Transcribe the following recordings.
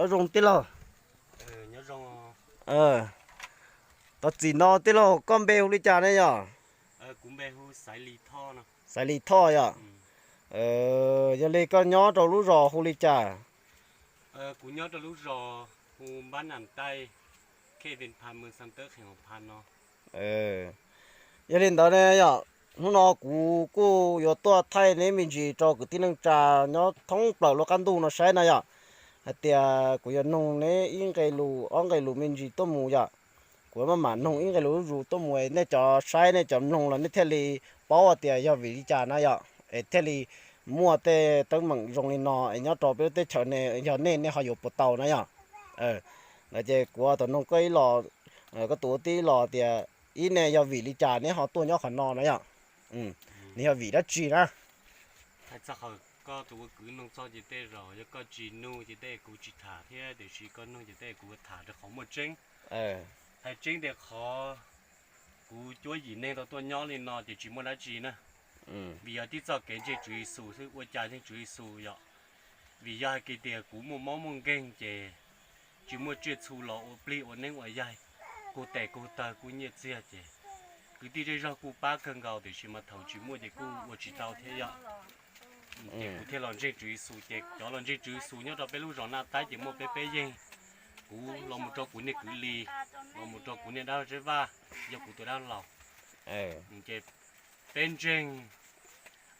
Nyob zoo tij laug. Tam txim no tij laug koj npe hu li cas ne yom? Xaiv Lis Thoj yom. Yog li koj nyob rau lub zos hu li cas? Kuv nyob rau lub zos hu Npab Nam Taij, Khej Vees Phas, Mws Xas Tawb, Khees Hoo Phas no. Yog li ntawd ne yom, hnub no kuv kuj yuav tuaj thaij neb me ntsis rau kwv tij neej tsa nyob thoob plaws lub qab ntuj no saib na yom, hais tias kuv yuav noog neb ib nqe lus ob nqe lus me ntsis tuaj mus yom. Kuv maj mam noog ib nqe lus zuj zus tuaj mus, nej cov saib nej cov mloog los nej thiaj li paub tias yog vim li cas na yom, es thiaj li muaj tej teeb meem zoo li no es nyob rau peb lub teb chaws ne, yog nej nej ho yuav puas tau na yom. Lawm ces kuv tus noog koj ib los, koj tus ua tij ib los tias ib ne yog vim li cas neb ho tuaj nyob qhov no na yom? Nws yog vim dab tsi na? Hais txog qhov koj tus ua kwv noog txog ces tej zaum yog koj tsis nug ces tej kuv tsis tham thiab, tiam sis koj nug ces tej kuv tham rau qhov muaj tseeb. Hais tseeb tias qhov kuv cuab yim neeg tau tuaj nyob li no ces tsis muaj dab tsi na, vim yog tib txoj kev ntseeg Tswv Yexus xwb, ua cas ntseeg Tswv Yexus yom. Vim yog hais kiag tias kuv muaj mob muaj nkeeg ces tsis muaj tsiaj txhu los ua plig ua neeb ua yaig, kuv tes kuv taw kuj nyiaj txiag ces kwv tij zej zog kuj pab kawg nkaus, tiam sis mas thaum tsis muaj ces kuj ua tsis tau thiab yom. Ces kuv thiaj los ntseeg Tswv Yexus, ces cov los ntseeg Tswv Yexus nyob rau peb lub zos Naj Taib ces muaj peb peb yeeg. Kuv los mus rau kuv niag kwv Lis, los mus rau kuv niag dab laug Zeb Vaj, yog kuv tus dab laug. Ces peb ntseeg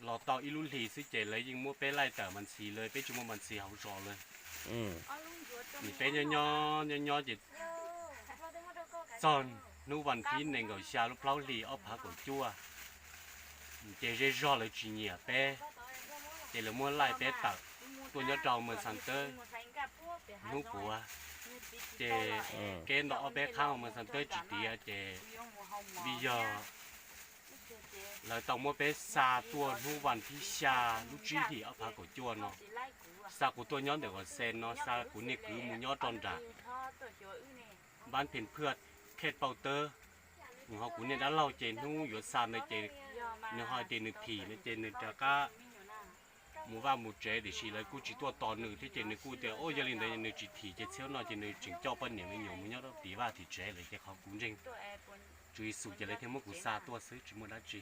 los tau ib lub hlis xwb ces lawv yeej muab peb laij tawm mas ntxhi lawm, peb tsis muaj mas ntxhi hauv zos lawm. Ces peb nyob nyob nyob nyob ces txog hnub vas thib nees nkaum xya lub plaub hlis ob phav kaum cuaj, ces zej zog lawv tsis nyiam peb, ces lawv muab laij peb tawm tuaj nyob rau Mws Xas Tawb hnub puav. Ces kev nto ob peb qhab Mws Xas Tawb tsis tiav ces vim yog lawv tau muab peb xa tuaj hnub vas thib xya lub tsib hlis ob phav kaum cuaj no, xa kuv tuaj nyob ntawm Vaj Xes no, xa kuv niag kwv mus nyob rau nram Npab Phees Phwj, Khej Pauj Tawb. Nws ho kuv niag dab laug ces hnub yuav xa ntawd ces nws ho tias nws phim no ces nws rov qab mus vaj mus tsev, tiam sis lawv kuj tsis tuaj tos nws thiab ces nws kuj tias, Au, yog li ntawd nws tsis phim ces txhiab no ces nws tseem coj poj niam me nyuam mus nyob rau tim vaj tim tsev lawm, ces qhov kuv ntseeg Tswv Yexus ces lawv thiaj muab kuv xa tuaj xwb, tsis muaj dab tsi.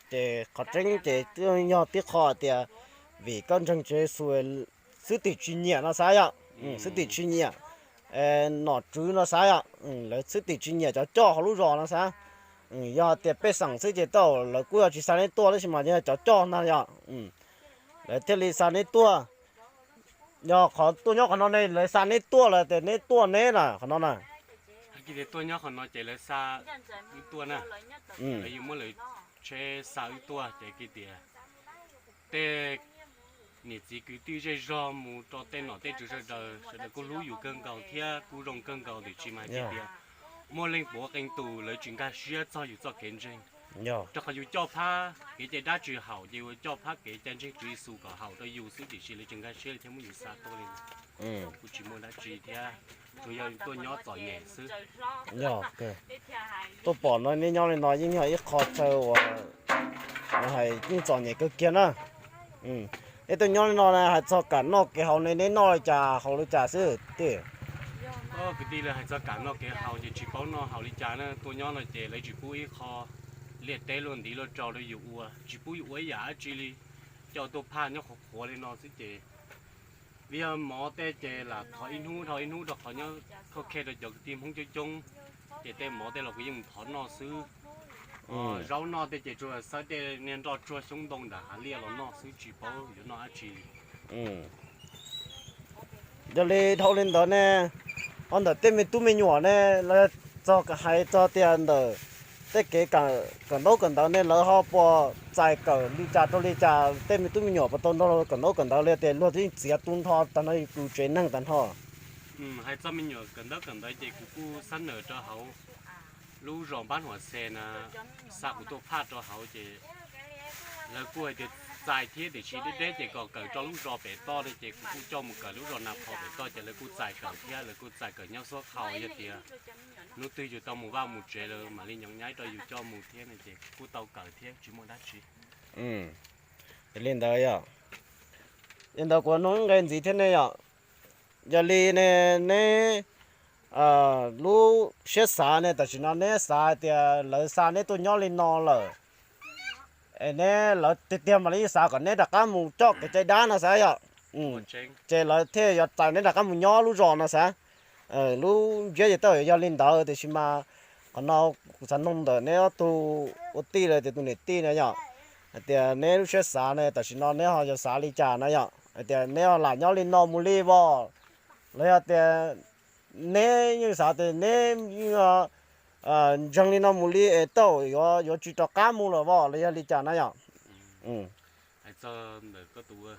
Ces qhov tseeb ces yog tib qho tias vim koj ntseeg Tswv Yexus xwb tim tsis nyiam no xav yom, xwb tim tsis nyiam nom tswv no xav yom, lawv xwb tim tsis nyiam cov coj hauv lub zos no xav. Yog tias pej xeem xwb ces tej zaum lawv kuj yuav tsis xa neb tuaj tab sis mas yog cov coj ntag yom, lawv thiaj li xa neb tuaj. Yog qhov tuaj nyob qhov no ne lawv xa neb tuaj los tias neb tuaj neb na qhov no na? Hais tias tuaj nyob qhov no ces lawv xa wb tuaj na, lawv yuav muab lawv tsheb xa wb tuaj ces hais tias tej niam txiv kwv tij zej zog mus rau tej nom tej tswv sawv daws, sawv daws kuj hlub yus kawg nkaus thiab kuj zoo kawg nkaus, tiam sis mas hais tias muaj leej puav qee tus lawv tsis nkag siab txog yus txoj kev ntseeg, rau qhov yus coj phab kev cai dab tsi haum ces yus coj phab kev cai ntseeg Tswv Yexus kom haum rau yus xwb, tiam sis lawv tsis nkag siab li thiaj muab yus xa tuaj li. Kuj tsis muaj dab tsi thiab, tsuas yog tuaj nyob txom nyem xwb. Yog, tuaj pom no neb nyob li no yeej yog ib qho chaw uas hais yeej txom nyem kawg kiag na. Neb tuaj nyob li no hais txog kam noj kev haus ne neb noj li cas haus li cas xwb tij? Kwv tij, lawv hais txog kam noj kev haus ces tsis paub noj haus li cas na. Tuaj nyob no ces lawv tsis pub ib qho liaj teb luaj ntiv luaj rau rau yus ua, tsis pub yus ua ib yam dab tsi li, coj tuaj phaj nyob qhuav qhuav li no xwb ces vim yog mov tej ces lam thov ib hnub dhau ib hnub rau qhov nyob khauj khe rau cov kwv tij Hmoob coob coob, ces tej mov tej los kuv yeej mus thov noj xwb. Zaub noj tej ces tsuas xawb tej niag nroj tsuag xyoob ntoo nram hav liaj los noj xwb, tsis paub yuav noj dab tsi li. Yog li dhau li ntawd ne, ho ntawm tej me tub me nyuam ne, lawv txog hais txog tias ntawm tej kev kawm ntaub kawm ntawv ne lawv ho puas txais kawm li cas rau li cas, tej me tub me nyuam puas tau nrog kawm ntaub kawm ntawv li tias luag yeej txiav tu nrho tag nrho yus tus tsev neeg tag nrho? Hais txog me nyuam kawm ntaub kawm ntawv ces kuv kuj xab nawm rau hauv lub zos Npab Huam Xes na, xa kuv tuaj phaj rau hauv ces lawv kuj hais tias txais thiab, tiam sis deb deb ces kom kawm rau lub zos pem toj ne, ces kuv kuj coj mus kawm lub zos Nas Phos pem toj ces lawv kuj txais kawm thiab, lawv kuj txais kawm nyob xuab khau, yog tias hnub twg yus tau mus vaj mus tsev lawv mam li nyob nyaib rau yus coj mus thiab no ces kuj tau kawm thiab tsis muaj dab tsi. Yog li ntawd yom, li ntawd kuv nug nqe ntxiv thiab ne yom. Yog li ne, neb lub siab xav ne, tam sim no neb xav hais tias lawv xa neb tuaj nyob li no lawm, es neb lawv tiag tiag mas lawv yeej xav kom neb rov qab mus coj kev cai dab no xav yom. Ces lawv thiaj yuav txais neb rov qab mus nyob lub zos no xav. Lub ntsiab ces tej zaum yog li ntawd, tiam sis mas qhov no kuv xav nug ntawm neb ob tug ua tij los tias tus niam tij na yom, hais tias neb lub siab xav ne tam sim no neb ho yuav xav li cas na yom, hais tias neb ho lam nyob li no mus li vos, los yog tias neb yeej xav tias neb yeej ntseeg li no mus li es tej zaum yuav tsis rov qab mus lawm vos los yog li cas na yom. Hais txog ntawm koj tus ua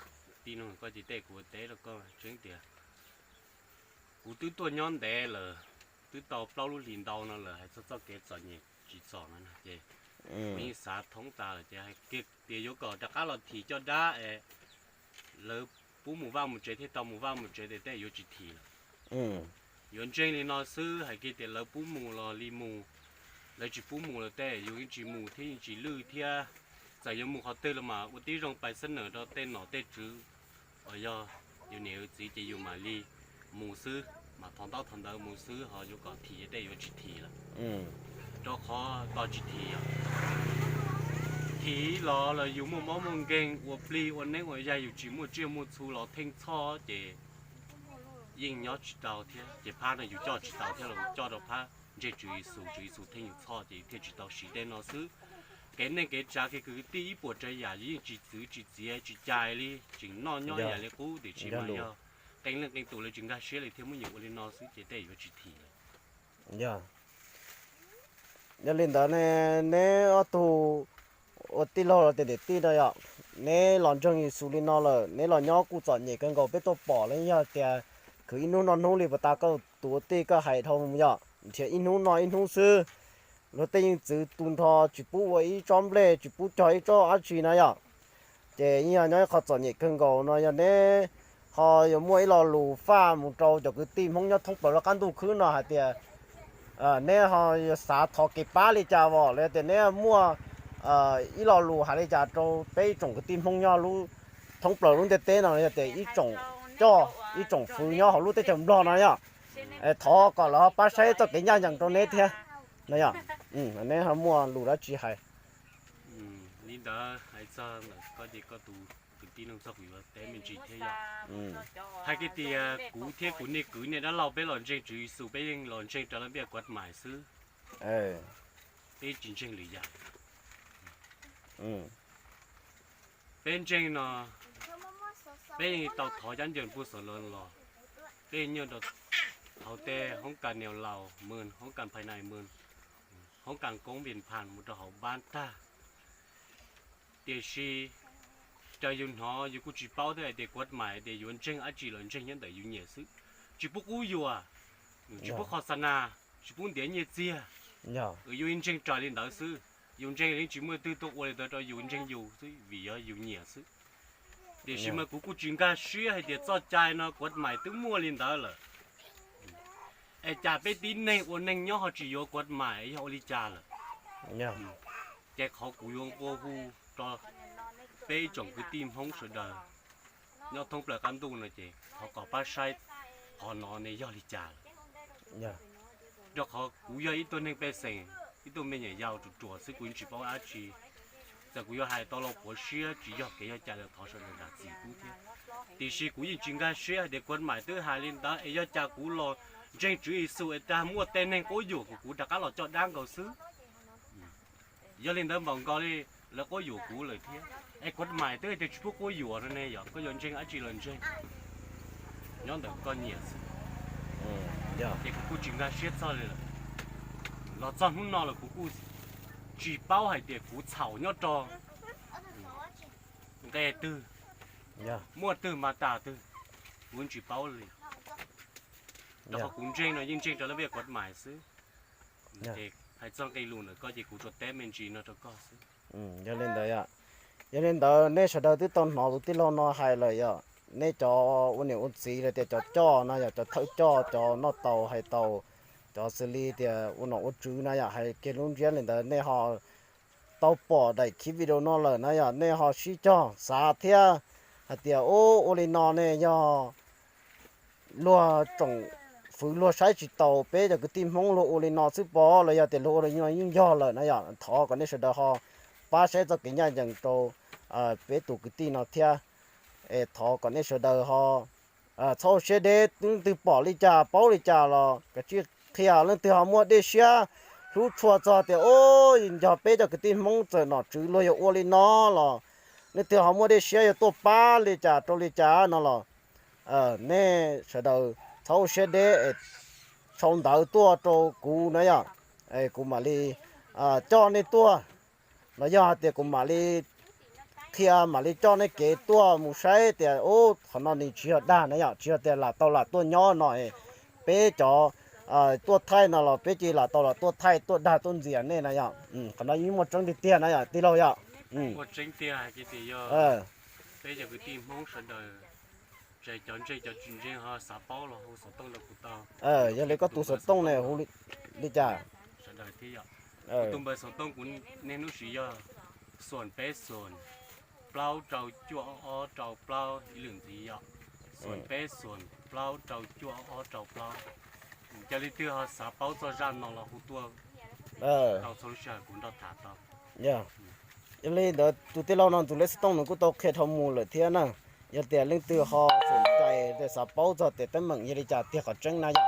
tij no koj ces tej kuv teb rau koj tseeb tias kuv twb tuaj nyob ntev lawm, twb tau plaub lub hlis ntau no lawm, hais txog txoj kev txom nyem tsim txom no ces kuv yeej xav thoob tas lawm ces hais tias yuav kom rov qab los thim coj dab es lawv pub mus vaj mus tsev thiaj tau mus vaj mus tsev tes tej yuav tsis thim lawm. Yuav ntseeg li no xwb, hais kiag tias lawv pub mus los li mus, lawv tsis pub mus los tej yus yeej tsis mus thiab yeej tsis lwj thiab. Txawm yuav mus qhov twg los mas ua tib zoo pais xab nam rau tej nom tej tswv uas yog yus niam yus txiv ces yus mam li mus xwb, mas thov ntaub thov ntawv mus xwb, ho yuav kom thim tej yuav tsis thim lawm. Rau qhov tau tsis thim os, thim los los yus muaj mob muaj nkeeg ua plig ua neeb ua yaig yus tsis muaj tsiaj muaj txhu los theej txhoj ces yeej nyob tsis tau thiab. Ces phab no yus coj tsis tau thiab los coj rau phab ntseeg Tswv Yexus, Tswv Yexus theej yus txhoj ces yus thiaj tsis tau siv tej no xwb. Kev neej kev tsav kev kwv tij ib puas tsav yam yus yeej tsis txwv tsis txiav tsis cais li, tseem noj nyob ib yam li qub, tiam sis mas yog qee leej qee tus lawv tsis nkag siab li thiaj muab yus ua li no xwb ces tej yuav tsis thim lawm. Yog, yog li ntawd ne, neb ob tug ua tij laug los tias niam tij no yom, neb los ntseeg Yexus li no lawm, neb los nyob kuj txom nyem kawg nkaus, peb tuaj pom los yog tias khwv ib hnub noj hnub li puas tas, koj tus ua tij koj hais dhau yom, nrhiav ib hnub noj ib hnub xwb. Luag tej yeej txwv tu nrho tsis pub ua ib tsob nplej, tsis pub cog ib tsob dab tsi na yom. Ces yeej yog nyob ib qho txom nyem kawg nkaus no, yog neb ho yuav muaj ib lo lus faj mus rau cov kwv tij Hmoob nyob thoob plaws lub qab ntuj khwb no hais tias neb ho yuav xav thov kev pab li cas os, los yog tias neb muaj ib lo lus hais li cas rau peb ib tsoom kwv tij Hmoob nyob thoob plaws lub ntiaj teb no, los yog tias ib tsoom coj ib tsoom fwv nyob hauv lub teb chaws Nplog no yom. Thov kom lawv ho pab saib txoj kev ncaj ncees rau neb thiab no yom. Neb ho muaj lus dab tsi hais? Li ntawd hais txog ntawm koj ces koj tus kwv tij no txog kuv yuav teb me ntsis thiab yom. Hais kiag tias kuv thiab kuv niag kwv niag dab laug peb los ntseeg Tswv Yexus, peb yeej los ntseeg raws laj npiaj kuav mais xwb, peb tsis ntseeg lwm yam. Peb ntseeg no, peb yeej tau thov cab ncaws pug xav los los, peb yeej nyob rau hauv tej hoob kas niam laus mws, hoob kas phais nais mws, hoob kas koob npis phas mus rau hauv npab tag. Tiam sis raws yus hnov yus kuj tsis paub thiab hais tias kuav mais tias yuav ntseeg dab tsi los ntseeg nyob ntawm yus nyiam xwb, tsis pub qub yuam, tsis pub qhov xa nas, tsis pub ntiav nyiaj txiag. Yus ntseeg raws li ntawd xwb, yus ntseeg li tsis muaj twg tuaj ua li ntawd rau yus, ntseeg yus xwb vim yog yus nyiam xwb. Tiam sis mas kuv kuj tsis nkag siab hais tias txoj cai no kuav mais twb muaj li ntawd lawm, es cas peb tib neeg ua neeg nyob ho tsis yuav kuav mais yog ua li cas lawm? Ces qhov kuv yuav nqua hu rau peb ib tsoom kwv tij Hmoob sawv daws nyob thoob plaws qab ntuj no ces thov kom pab saib qhov no ne yog li cas lawm. Rau qhov kuv yog ib tug neeg pej xeem, ib tug me nyuam yaus ruam ruam xwb, kuv yeej tsis paub dab tsi. Txawm kuv yuav hais tau los puav siab tsis yog kev yog cai los thov sawv daws zam txim pub thiab. Tiam sis kuv yeej tsis nkag siab hais tias kuav mais twb hais li ntawd es yog cas kuv los ntseeg Tswv Yexus es tag muaj tej neeg quab yuam kuv, kuv rov qab los coj dab nkaus xwb. Yog li ntawd npaum nkaus li lawv quab yuam kuv lawm thiab. Es kuav mais twb hais tias tsis pub quab yuam no ne, yog koj yuav ntseeg dab tsi los ntseeg, nyob ntawm koj nyiam xwb. Ces kuv kuj tsis nkag siab txog li lawm. Los txog hnub no los kuv kuj tsis paub hais tias kuv txhaum nyob rau nqe twg, muaj twg mas tas twg, kuv tsis paub li. Rau qhov kuv ntseeg no yeej ntseeg rau laj npiaj kuav mais xwb. Ces hais txog nqe lus ntawm koj ces kuv tsuas teb me ntsis no rau koj xwb. Yog li ntawd, yog li ntawd nej sawv daws twb tau hnov tus tij laug no hais lawm yom, nej cov ua niam ua txiv los tias cov coj no yom, cov thawj coj, cov noj tau hais tau, cov xws li tias ua nom ua tswv na yom, hais kiag lub ntsiab li ntawd nej ho tau pom daim khiv video no lawm na yom, nej ho sib cog xav thiab hais tias ub ua li no ne yog luag tsoom fwv luag saib tsis taus peb cov kwv tij Hmoob luag ua li no xwb pov los yog tias luag ua li no yeej yog lawm na yom. Thov kom nej sawv daws ho pab saib txoj kev ncaj ncees rau peb tus kwv tij no thiab. Es thov kom nej sawv daws ho txhob ua siab deb, leej twg pom li cas paub li cas los kav tsij qhia. Leej twg ho muaj dej siab hlub tshua txog tias o, nco peb cov kwv tij Hmoob txawm nom tswv luag yuav ua li no los, leej twg ho muaj dej siab yuav tuaj pab li cas rau li cas no los, nej sawv daws txhob ua siab deb es sau ntawv tuaj rau kuv na yom. Kuv mam li coj nej tuaj, los yog hais tias kuv mam li qhia mam li coj nej kev tuaj mus saib tias ub qhov no nws tsis yog dag na yom, tsis yog tias lam tau lam tuaj nyob no. Peb cov tuaj thaij no los peb cia lam tau lam tuaj thaij tuaj dag tuaj ntxias nej na yom. Qhov no yeej muaj tseeb tiag tiag na yom tij laug yom. Peb cov kwv tij Hmoob sawv daws, tseem cov ntseeg cov tsis ntseeg ho xav paub los hu xov tooj rau kuv tau. Yog li koj tus xov tooj ne hu li cas? Sawv daws thiab yom. Kuv tus npawb xov tooj kuv niaj hnub siv yog xoom peb xoom plaub rau cuaj ob ob rau plaub ib lwm ntxiv yom. Xoom peb xoom plaub rau cuaj ob ob rau plaub. Yog leej twg ho xav paub txog zaj no los hu tuaj tau txhua lub sij hawm kuv nrog tham tau. Yog li ntawd tus tij laug no tus lej xov tooj nws kuj tau qhia dhau mus lawm thiab na. Yog tias leej twg ho xoom cai tias xav paub txog tias teeb meem yog li cas tiag qhov tseeb na yom.